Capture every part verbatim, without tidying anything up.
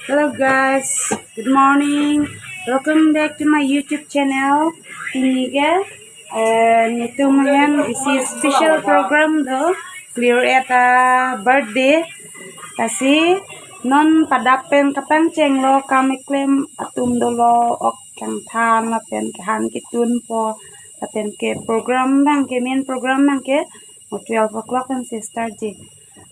Hello guys, good morning. Welcome back to my YouTube channel. Pini ke, eh, netum ahem isi special program do, Clear At a birthday. Lasi non padap pen kapangchenglo, kam keklem atum dolo, ok kangthan lapen kehan ketunpo, lapen ke program abang ke, main program abang ke mo twelve o'clock an si start ji.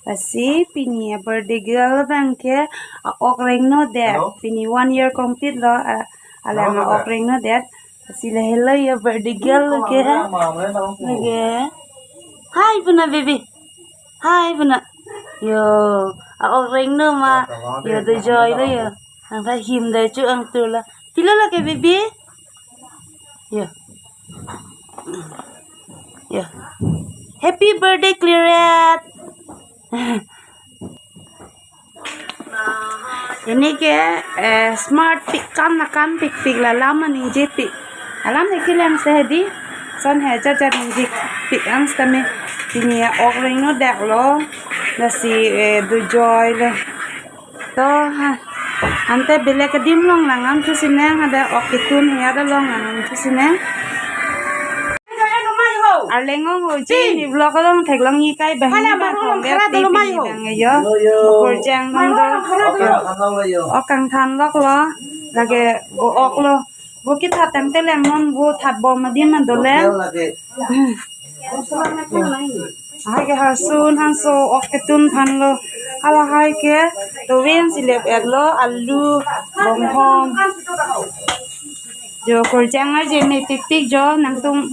Lasi pini a birthday girl abang ke a-ok rengnodet. Hello. Pini one year complete lo, a, alang Hello, a-ok Bebe. Rengnodet. Lasi lahelo ya birthday girl lo ke. Mama, mama, mama. Lo ke. Hi, puna baby. Hi, puna. Yo, a-ok rengno ma. Mama, yo, mama, do joy lo mama. Yo. Ang ta him da chu ang tu la. Pilo lo ke baby? Yo. Yo. Happy birthday, Clear At. Pini ke, eh, smart pik, kan na kan pikpik la lam aning je pik. Alam ne kilang se hedi. Son he jaja aning je pik ang stame. Pini a-ok rengnodet lo. Lasi, eh, do joy lo. To, ha. Ante belek adim along lang an thusi nang, ada ok ketun he ada along lang an thusi nang. Arleng ong ho, ji, ni vlog along theklong ni kai bang ni bang kong dia ti pini bang yo. Yo, yo. Kurjang nang do. Oke, halo yo. Ok kangthan lok lo. Lake bo ok lo. Bo kithat tangte lang non bo that bom adim an do lang. Oke, lake. Lahai ke harsun hanso ok ketun thanlo. Halahai ke toven si lep-et lo, alu, bonghom. Jo kurjang arje me pikpik jo nangtum,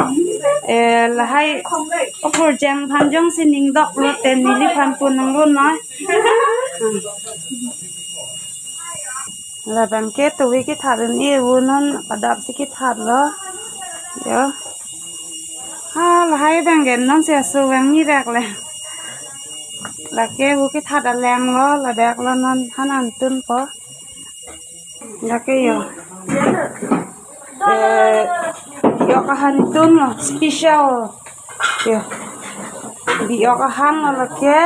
eh, lahai ok kurjang aphan jongsi ning dok lo te neliphan pu nang lo noi. Labang ke tovi kithat un-e, vu non padap si kithat lo. Yo. Ha, lahai abang ke non si aso vang ni rak le. Lake vu kithat alang lo, ladak lo non han an tunpo. Lake yo. Eh, bi-ok ahan tunlo, special. Yo. Bi-ok ahan lo lake,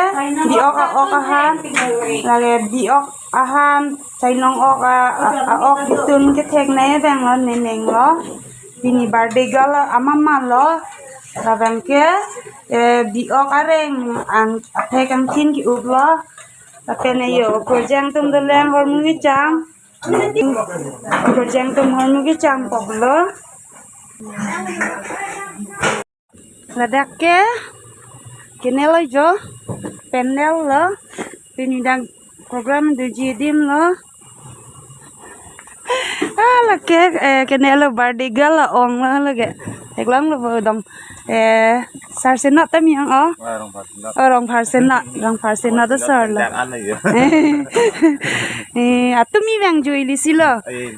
bi-ok a-ok ahan. Lake bi-ok ahan, chainong ok a, a, a-ok ketun kethek ne abang lo, ne neng lo. Pini birthday girl lo, amama lo. Labang ke, eh, bi-ok areng, ang, athek angthin ke-up lo. Lapen yo, kurjang atum do lang hormu kecham. Kurjang atum hormu kecham pok lo. Ladak ke, kene lo jo, panel lo, pini dak program doji adim lo. Ah, lake, eh, kene lo birthday girl lo ong lo lake. Theklong lo bo dong. Eh, Sarsenot tame ang o. Wah, Rongpharsenot. Oh, Rongpharsenot, Rongpharsenot asor lo. Rongpharsenot, ano yo. Eh, atumi vang joili si lo. Eh,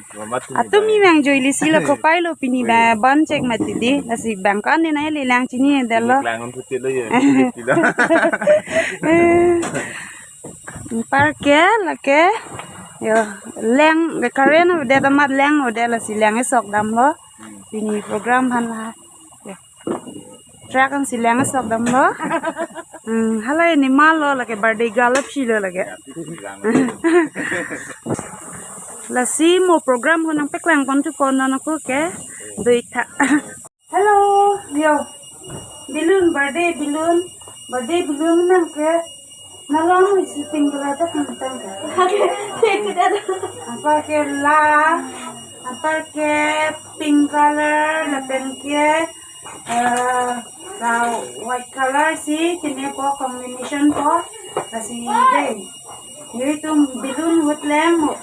Atumi vang joili si lo, kopai lo pini ba ban chek mati di. Lasi bang kan ne nai le lang chini de lo. Lang on putih lo ya. Putih lo. Eh. Anpar ke lake. Yo, lang ke karen avedet amat lang avedet, lasi lang esok dam lo. Pini program aphan la. Yo. Truck an si lang esok dam lo. Hmm, halai ni ma lo lake, birthday girl aphi lo lake. Lasi mo program ho nangpeklang pon tu pon non ako ke. Do ik tha. Hello, yo. Balloon, birthday balloon. Birthday balloon nang ke. Nalong isi pink color ta kangtang ke. Apa ke la? Apa ke pink color lapen ke, eh, la white color si tine po combination po. Lasi dei. Yo itum balloon ahut lang mo.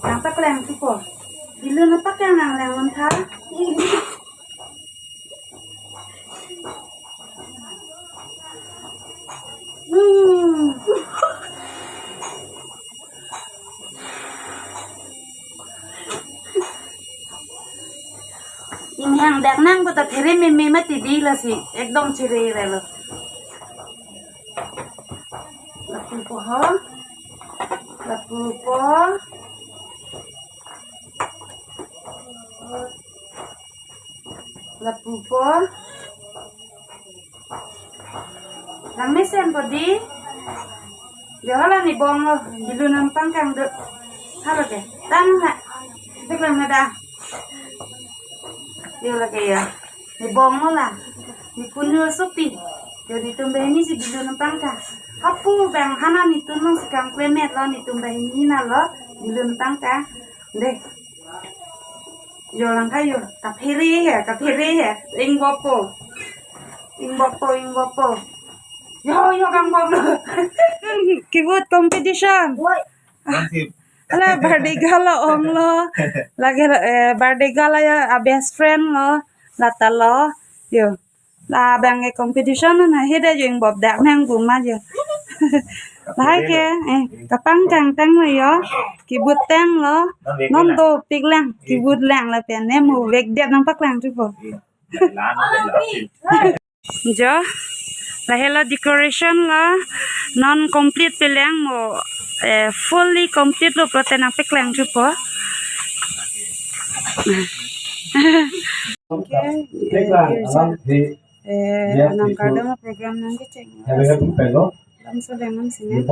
Nangpeklang tu po. Balloon apa ke nang lang mantha? Hmm. Inghang dak nang kota phere meme mati di lasi ekdom chere re lo. Lapu po ho. Lapu po. Lapu po. Lang mesen po di. Yo hala ni bong lo, balloon nangpangkang do. Halo ke. Tang ha. Itu kan ada. Yo lake ya. Ni bong lo la. Ni kunyo sopi. Yo, netum banghini si bilun abang ke. Hapu bang hana netum nang si kangklemet lo, netum banghini na lo, bilun abang ke. Deh. Yo lang kayo. Kaphere ya, kaphere ya. Ingbopo. Ingbopo, ingbopo. Yo, yo, kang bopo. Kibut competition. Woi. Masih. Ala birthday girl lo ong lo. Lake, eh, birthday girl ya, a best friend lo. Lata lo. Yo. La bang ke competition na heda jo ingbop dak nang buma jo. Lahai ke, eh, kapangkang tang lo yo. Kibut tang lo. Non dopik lang, kibut lang lapen ne mo vek det nangpaklang thupo. Jo, lahelo decoration lo, non complete pelang mo, eh, fully complete lo pulote nangpaklang thupo. Okay, eh, eh, anam kardom program nangkecheng. Lamso dengan sini.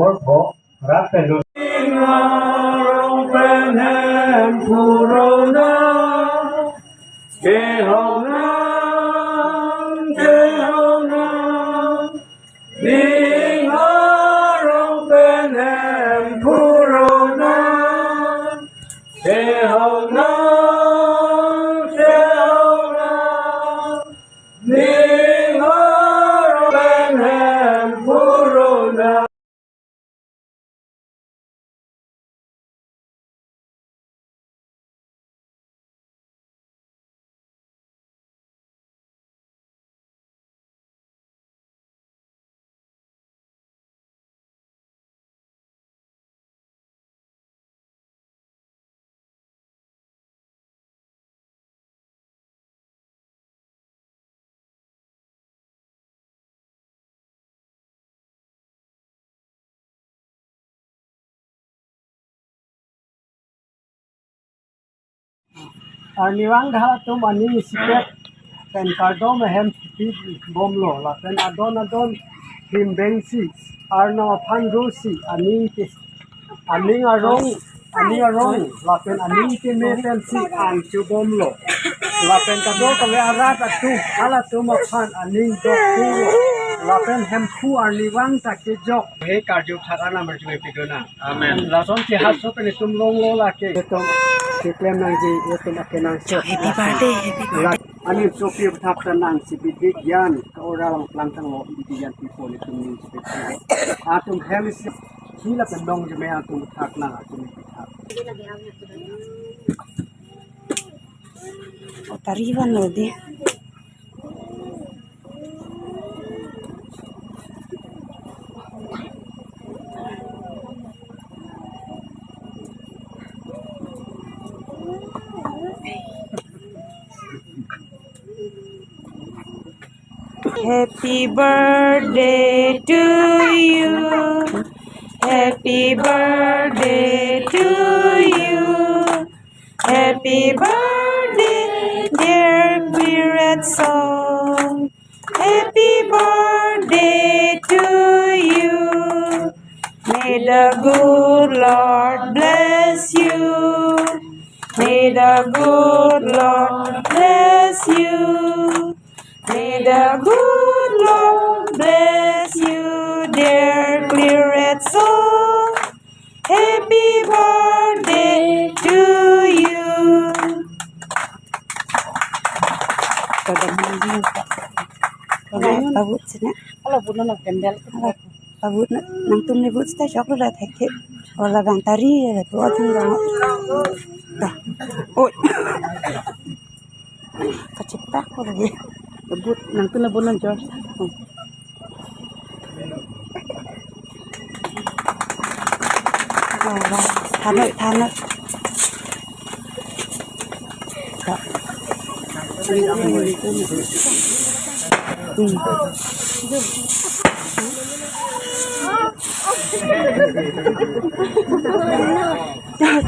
Arnivang dak atum aning isipet pen kardom ahem pipit bomlo, lapen adon adon himbengsi Arnam aphan rosi aning ke, aning arong, aning arong lapen aning keme pensi angcho bomlo. Lapen kadokave arat atum, halatum aphan aning dokpolo. Lapen Hemphu arnivang ta kejok. He karju thak Arnam arju pidona. Amen. Lason si haso pen itum longlo lake. Itum keklem nangji, itum akenangsot. Happy birthday, happy birthday. Aning sopi thak ta nangsi bidi gyan, ka ora lang plang tanglo, bidi gyan people itum ni sopi. Atum hem isi, hila pen nong jeme atum thak nang, atum thak. O tari van lo di. Happy birthday to you. Happy birthday to you. Happy birthday, dear Kiriatso. Happy birthday to you. May the good Lord bless you. May the good Lord bless you. May the good Lord bless you, dear Kiriatso. Happy birthday to you. Tabut sini. Hala, buno na candle. Hala, tabut na, nangtum ni but sita chok lo thek thek. Wala bang tari ya tu atum dong. Dah. Oi. Kachepak ko lagi. But nangtum na buno jor. Hmm. Wah, wah. Thanoi, thanoi. Hmm.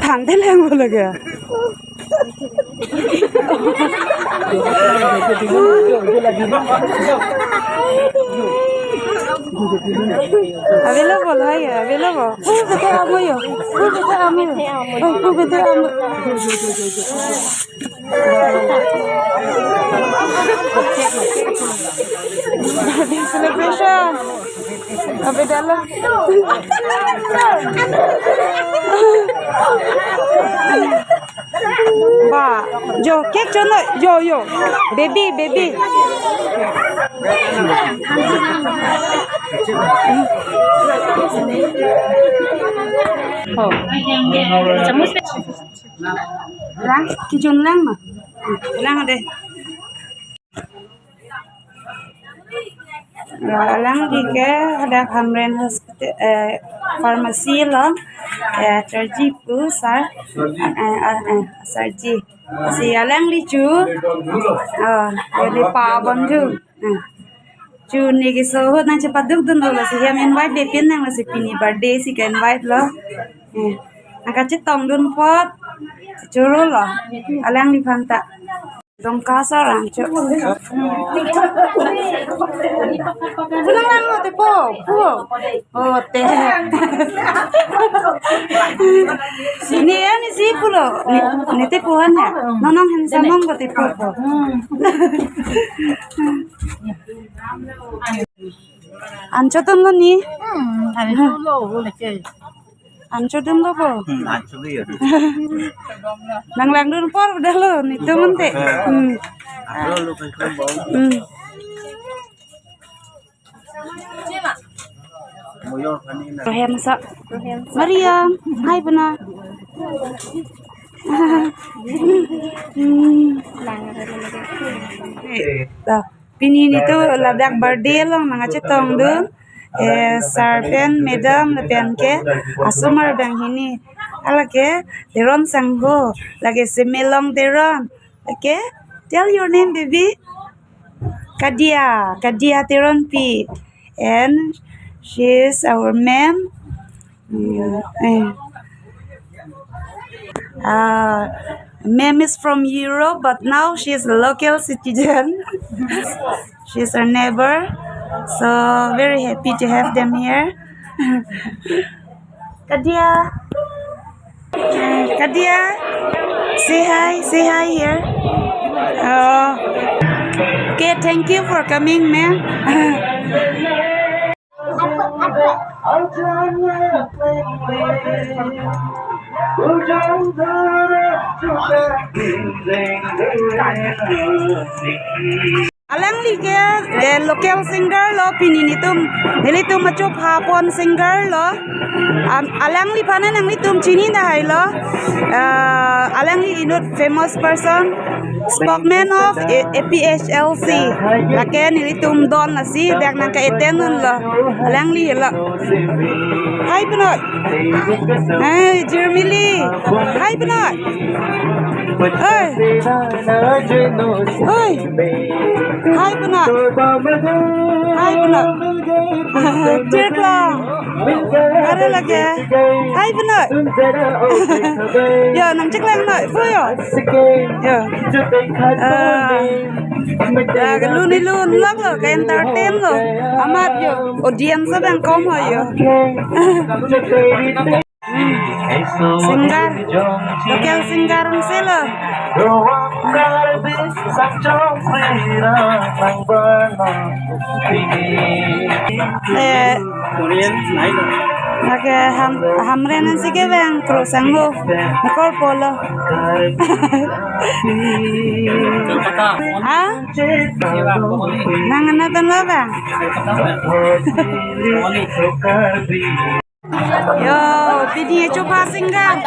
Than te leng bo lage. Available, hai, available. Pu bete amo yo. Pu bete amo yo. Oh, pu bete amo. Birthday celebration. Abe dalo. Ba, jo, cake jo no, jo, jo. Baby, baby. Oh. Lang, kejun lang ma. Lang deh. Alangli ke hadak Hamren Hospital, eh, pharmacy along, eh, charge pu sir, eh, eh, eh, charge. Si alangli chu, oh, jadi pa bondhu. Eh. Chu ne keso ahut nangchepaduk dunlo, lasi hem invite de pin nang, lasi pini birthday si ke invite lo. Eh. Nangkachetong dun apot choro lo. Alangliphan ta. Dongka sarang cho. Pulang lang lo tepo, po. Oh, te. Sini ya, ni si pulo. Ni, ni tepo han ya. Nonong handsome ko tepo po. Ancho tun lo ni. Hmm, hari tu lo, boleh ke. Ancho dun lo po. Hmm, ancho dun ya. Nang langdun apor pu dalo, netum ante. Hmm. Alo lo kan kan bau. Hmm. Moyor kani na. Rohem sa. Mariam, hai pena. Hmm. Eh, dah. Pini netum ladak birthday along nangkachetong dun, eh, sir pen madam lapen ke asomar banghini. Lake Teron sangho, lake Semelong Teron. Okay, tell your name, baby. Kadia, Kadia Teronpi. And she is our ma'am. Yeah, eh. Uh, ma'am is from Europe, but now she is a local citizen. She is our neighbor, so very happy to have them here. Kadia, Kadia, say hi, say hi here. Oh, okay, thank you for coming, ma'am. Alangli ke, eh, local singer lo, pini netum, nelitum achupha pon singer lo. Am, alangliphan nanglitum chini tahai lo. Eh, alangli inut famous person, spokesman of A-, A P H L C. Lake nelitum don lasi dak nangke-attend dunlo. Alangli lo. Hi, Pinot. Hi, Jermili. Hi, Pinot. Oi. Oi. Hi, Pinot. Hi, Pinot. Chirklong. Are lake. Hi, Pinot. Yo, nangcheklang noi. Pu yo. Yo. Ah. Ya, ke lun ilun lang lo, ke-entertain lo. Amat yo, audience abang kom ho yo. Singer, local singer si lo. Eh, lake Ham-, Hamren si ke bang, Kro Sangho, Nikor Polo. Ha? Nang anat lo bang? Yo, pini achupha singer.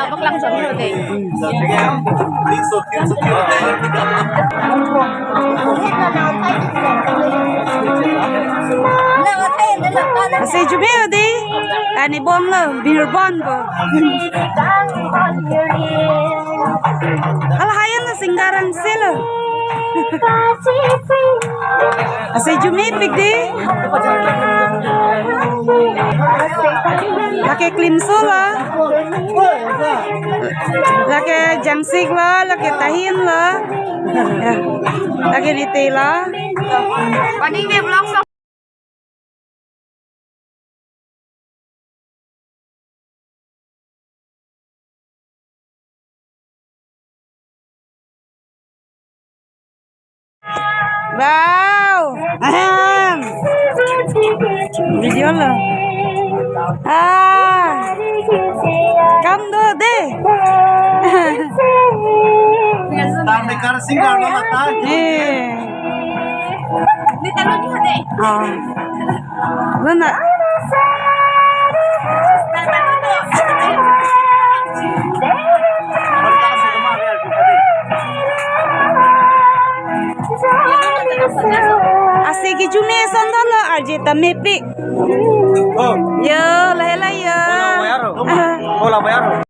Ase jume odi, ani bom lo, bir bon bo. Hala hayan na singer ang selo. Ase jumepik di. Lake klimso lo. Lake jangsik lo, lake tahin lo. Ya. Lake rite lo. Wow. Ahem. Video lo. Ah. Kam do de. Tambekar singer lo mata. Eh. Ini talu juga de. Oh. Lo na. Ase kechome ason dolo, arje ta mepik. Oh. Yo, lahai lahai yo. Hola, bayar. Ah. Hola, bayar.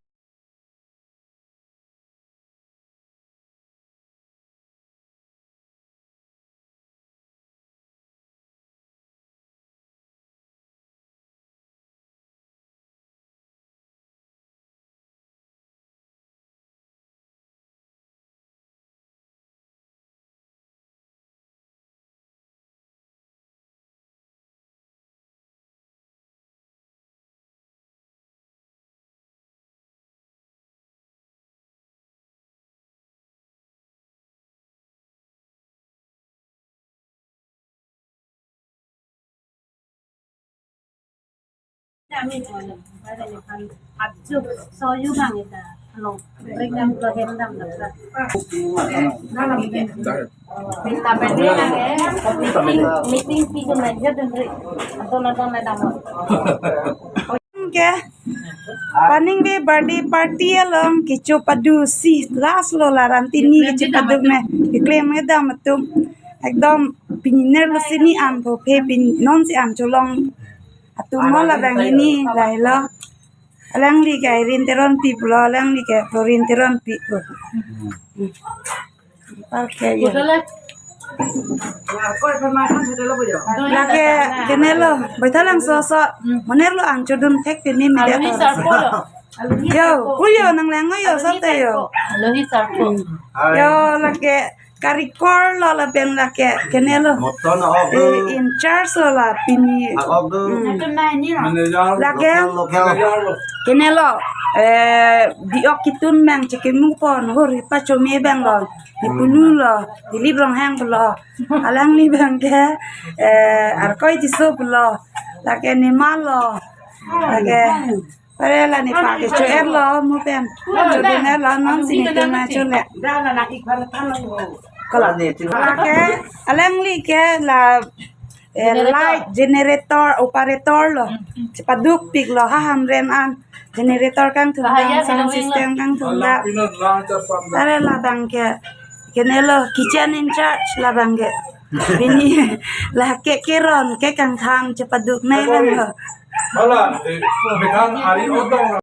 Meeting, meeting pi ke nangji dunri. Adon adon le dam. Ke, paningve birthday party along kecho padu si last lo, la ran tini kecho padu me. Keklem kedam atum. Ekdom pini nerlo si ni an po phe pin non si an cholong atum mo labang hini lahelo. Alangli ke Irene Teronpi pulo, alangli ke Florin Teronpi pu. Okay, ya. Lake kenelo, baithalangso so, monerlo an chodun thek tini media. Yo, kuyo nang lengo yo, sote yo. Alohi sarpo. Yo, lake karikor lo lapen lake kenelo. Moton ok do. Eh, in charge lo la pini. Ak ok do. Hmm. Manager. Lake. Local, local. Kenelo. Eh, diok ketun abang chekemu pon, hur pachome abang lo. Di punu lo, Dilip Ronghang lo. Alangli abang ke, eh, Arkoi Tisso lo. Lake Nema lo. Lake. Pare la nepa kecho-etlo mo pen. Chodun-etlo non si netum ma chole. Kola. Lake, alangli ke la, eh, light generator operator lo. Chepadukpiklo ha Hamren an. Generator kangthum dam, sound system kangthum dam. Pare labang ke. Kenelo kitchen in charge labang ke. Pini la ke keron ke kangthang chepaduknei abang lo. Hala, eh, mekan ari otong.